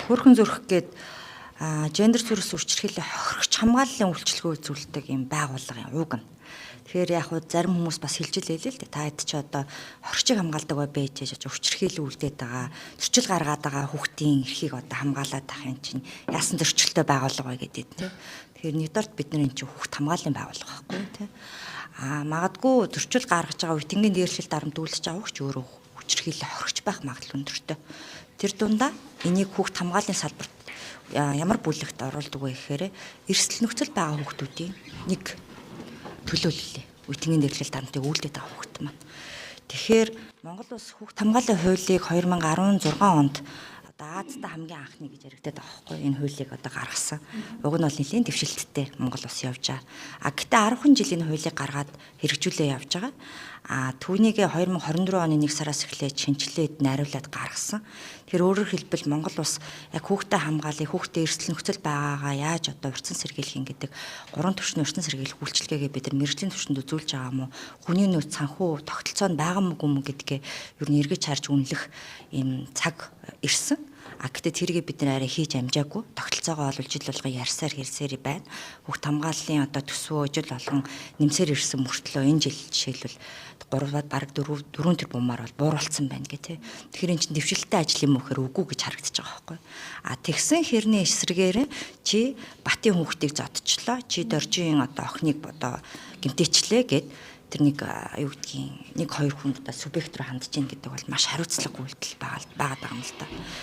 Хөөрхөн зүрх гээд гендер зүрхс хүчирхийлэл хохирогч хамгааллын үйлчилгээ үзүүлдэг юм байгууллага юм уг нь. Тэгэхээр яг хуу зарим хүмүүс бас хэлж лээ л дээ. Та хэд чи одоо хорчийг хамгаалдаг бай байж хүчирхийлэл үлдээд байгаа, зөрчил гаргаад байгаа хүүхдийн эрхийг одоо хамгаалаад байх юм чинь яасан зөрчилтэй байгууллага вэ гэдэг тийм. Тэгэхээр нэгдүгээрт бид нар энэ чинь хүүхд хамгааллын байгууллага байхгүй тийм. Магадгүй зөрчил гаргаж байгаа үеийнгийн дээрлэл дарамт үйлдэж байгаа хүүхч өөрөө хүчирхийлэл хохирогч байх магадлал өндөртэй. Тэр дундаа энийг хүүхд хамгааллын салбарт ямар бүлэгт оруулдаг вэ гэхээр эрсдэл нөхцөл байгаа хүүхдүүдийн нэг төлөөлөл үеийнгийн дээрлэл дарамтыг үйлдээд байгаа хүүхд маань. Тэгэхээр Монгол улс хүүхд хамгааллын хуулийг 2016 онд одоо Азидаа хамгийн анхны гэж яригдаад байгаа байхгүй, энэ хуулийг одоо гаргасан. Уг нь бол нэлийн дэвшилттэй Монгол улс явж байгаа. А гэтээ 10 жил энэ хуулийг гаргаад хэрэгжүүлээ явж байгаа. А түүнийг 2024 оны 1 сараас эхлээд шинэчлээд найруулад гаргасан. Тэгэхээр өөрөөр хэлбэл, Монгол улс яг хүүхдээ хамгаалъя, хүүхдээ эрсдэл нөхцөл байгаагаа яаж одоо урьдчилан сэргийлэх юм гэдэг гурван түвшний урьдчилан сэргийлэх үйлчилгээгээ бид нар мэргэжлийн түвшинд үзүүлж байгаа юм уу? Хүний нөөц, санхүү тогтолцоо нь байгаа юм уу гэдгээ ер нь эргэж харж үнэлэх юм цаг ирсэн. А гэтээ тэргээ бид нар арай хийж амжаагүй. Тогтолцоогоо бол жил болгон ярьсаар хэрсээр байна. Хүүхд хамгааллын одоо төсвөө жил болгон нэмсээр ирсэн мөртлөө энэ жил жишээлбэл 3-аад бараг 4 4 тэрбумаар бол бууруулсан байна гэх тээ. Тэгэхээр эн чинь дэвшилттэй ажил юм уу гэхээр үгүй гэж харагдаж байгаа байхгүй. А тэгсэн хэрний эсрэгээр чи Батын хүүхдийг зодчлоо, чи Доржийн одоо охиныг одоо гэмтээчлээ гэд тэр нэг юу гэдгийг нэг хоёр хүн одоо субъект руу хандж гин гэдэг бол маш хариуцлагагүй үйлдэл байгаа байгаа юм л да.